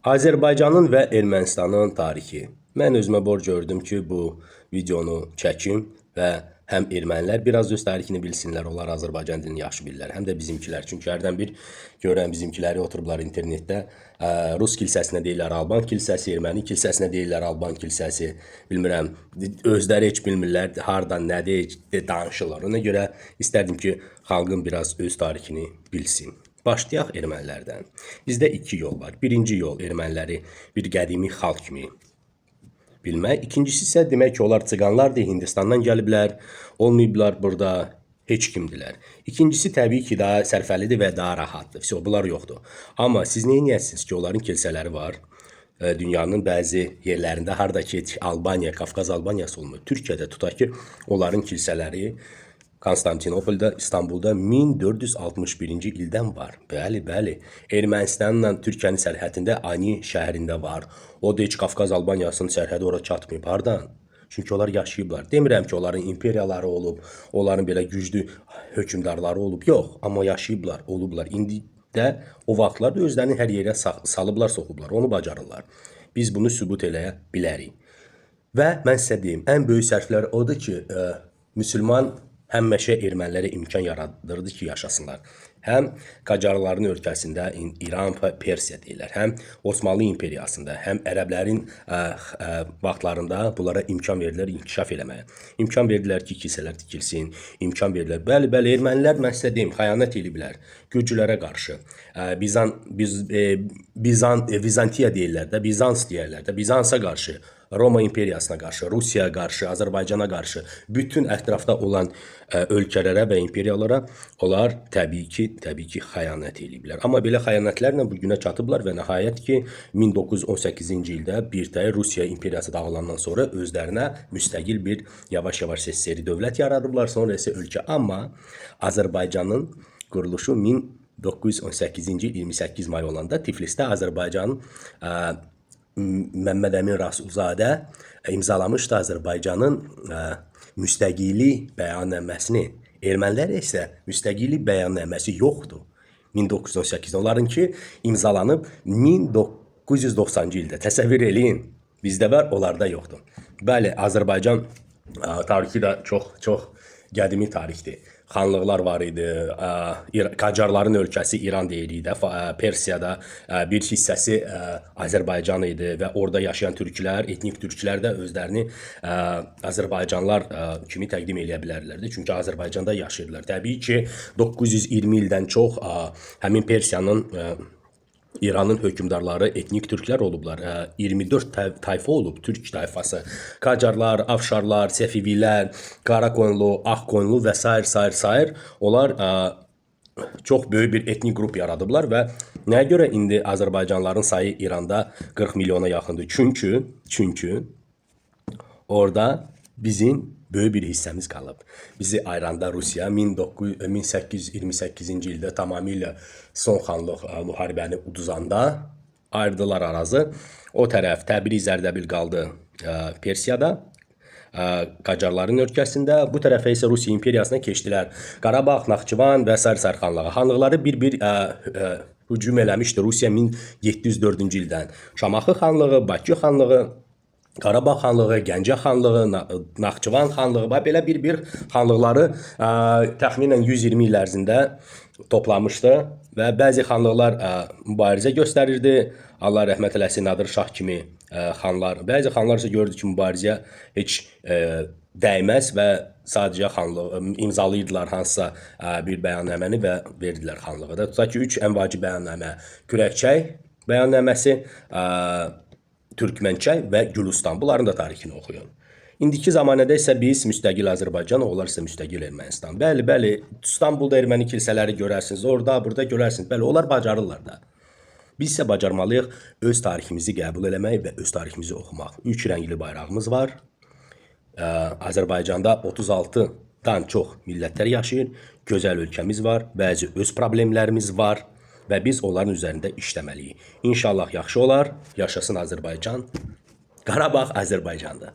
Azərbaycanın və Ermənistanın tarixi. Mən özümə borc gördüm ki, bu videonu çəkim və həm ermənilər biraz öz tarixini bilsinlər, onlar Azərbaycan dilini yaxşı bilirlər, həm də bizimkilər. Çünki hərdən bir görən bizimkiləri oturublar internetdə, rus kilsəsinə deyirlər Alban kilsəsi, erməni kilsəsinə deyirlər Alban kilsəsi, bilmirəm, özləri heç bilmirlər hardan nədir, heç danışırlar. Ona görə istərdim ki, xalqın biraz öz tarixini bilsin. Başlayaq ermənilərdən. Bizdə iki yol var. Birinci yol erməniləri bir qədimi xalq kimi bilmək. İkincisi isə demək ki, onlar cığanlardır, Hindistandan gəliblər, olmayıblar burada, heç kimdilər. İkincisi təbii ki, daha sərfəlidir və daha rahatdır. Vəsə, bunlar yoxdur. Amma siz nə edərsiniz ki, onların kilsələri var. Dünyanın bəzi yerlərində harda ki, Albaniya, Qafqaz Albaniyası olmur. Türkiyədə tutaq ki, onların kilsələri Konstantinopolda, İstanbulda 1461-ci ildən var. Bəli, bəli. Ermənistanla Türkiyənin sərhədində Ani şəhərində var. O da heç Qafqaz Albaniyasının sərhədi ora çatmayıb. Hardan? Çünki onlar yaşayıblar. Demirəm ki, onların imperiyaları olub, onların belə güclü hökmdarları olub. Yox, amma yaşayıblar, olublar. İndi də o vaxtlarda özlərini hər yerə salıblar, soxublar. Onu bacarırlar. Biz bunu sübut eləyə bilərik. Və mən sizə deyim, ən böyük səhvlər odur ki, müsəlman həmişə ermənilərə imkan yaradırdı ki, yaşasınlar. Həm Qacarların ölkəsində İran və Persiya deyirlər, həm Osmanlı imperiyasında, həm ərəblərin vaxtlarında bunlara imkan verdilər inkişaf eləməyə. İmkan verdilər ki, kilsələr tikilsin, imkan verdilər. Bəli, bəli, ermənilər mən sizə deyim, xəyanət eləyiblər gürcülərə qarşı. Bizan biz Bizan Vizantiya deyirlər də, Bizans deyirlər də, Bizansa qarşı, Roma imperiyasına qarşı, Rusiyaya qarşı, Azərbaycana qarşı, bütün ətrafda olan ölkələrə və imperiyalara onlar təbii ki, xəyanət eləyiblər. Amma belə xəyanətlərlə bu günə çatıblar və nəhayət ki, 1918-ci ildə birtəhər Rusiya imperiyası dağılandan sonra özlərinə müstəqil bir yavaş-yavaş SSR dövlət yaradıblar, sonra isə ölkə. Amma Azərbaycanın quruluşu 1918-ci il 28 may olanda Tiflisdə Azərbaycanın Məmməd Əmin Rasulzadə imzalamışdı Azərbaycanın müstəqillik bəyannaməsini. Ermənilər isə müstəqillik bəyannaməsi yoxdur. 1918-də onlarınki imzalanıb 1990-cı ildə. Təsəvvür eləyin. Bizdə var, onlarda yoxdur. Bəli, Azərbaycan tarixi də çox-çox qədimi tarixdir. Xanlıqlar var idi. Qacarların ölkəsi İran deyirik də, Persiyada bir hissəsi Azərbaycan idi və orada yaşayan türklər, etnik türklər də özlərini Azərbaycanlar kimi təqdim eləyə bilərlərdi. Çünki Azərbaycanda yaşayırlar. Təbii ki, 920 ildən çox həmin Persiyanın İranın hökmdarları etnik türklər olublar. 24 tayfa olub, türk tayfası. Qacarlar, Afşarlar, Səfivilər, Qarakoyunlu, Ağkoyunlu və sair sair sair. Onlar çox böyük bir etnik qrup yaradıblar və nəyə görə indi Azərbaycanlıların sayı İranda 40 milyona yaxındır? Çünki orada bizim böyük bir hissəmiz qalıb. Bizi ayıranda Rusiya 1828-ci ildə tamamilə son xanlıq müharibəni uduzanda ayırdılar arazı. O tərəf Təbriz, Ərdəbil qaldı Persiyada, Qacarların ölkəsində, bu tərəfə isə Rusiya imperiyasına keçdilər. Qarabağ, Naxçıvan və sair sair xanlığı. Xanlıqları bir-bir hücum eləmişdi Rusiya 1704-cü ildən. Şamaxı xanlığı, Bakı xanlığı, Qarabağ xanlığı, Gəncə xanlığı, Naxçıvan xanlığı və belə bir-bir xanlıqları təxminən 120 il ərzində toplamışdı və bəzi xanlıqlar mübarizə göstərirdi. Allah rəhmət eləsin Nadir Şah kimi xanlar. Bəzi xanlar isə gördü ki, mübarizəyə heç dəyməz və sadəcə xanlıq imzalayırdılar hansısa bir bəyannaməni və verdilər xanlığı da. Tutaq ki, 3 ən vacib bəyannamə: Kürəkçay bəyannaməsi, Türkmənçay və Gülüstan. Bunların da tarixini oxuyun. İndiki zamanədə isə biz müstəqil Azərbaycan, onlar isə müstəqil Ermənistan. Bəli, bəli, İstanbulda erməni kilsələri görərsiniz, orada, burada görərsiniz. Bəli, onlar bacarırlar da. Biz isə bacarmalıyıq öz tariximizi qəbul eləmək və öz tariximizi oxumaq. Üç rəngli bayrağımız var. Azərbaycanda 36-dan çox millətlər yaşayır. Gözəl ölkəmiz var, bəzi öz problemlərimiz var və biz onların üzərində işləməliyik. İnşallah yaxşı olar. Yaşasın Azərbaycan. Qarabağ Azərbaycandır.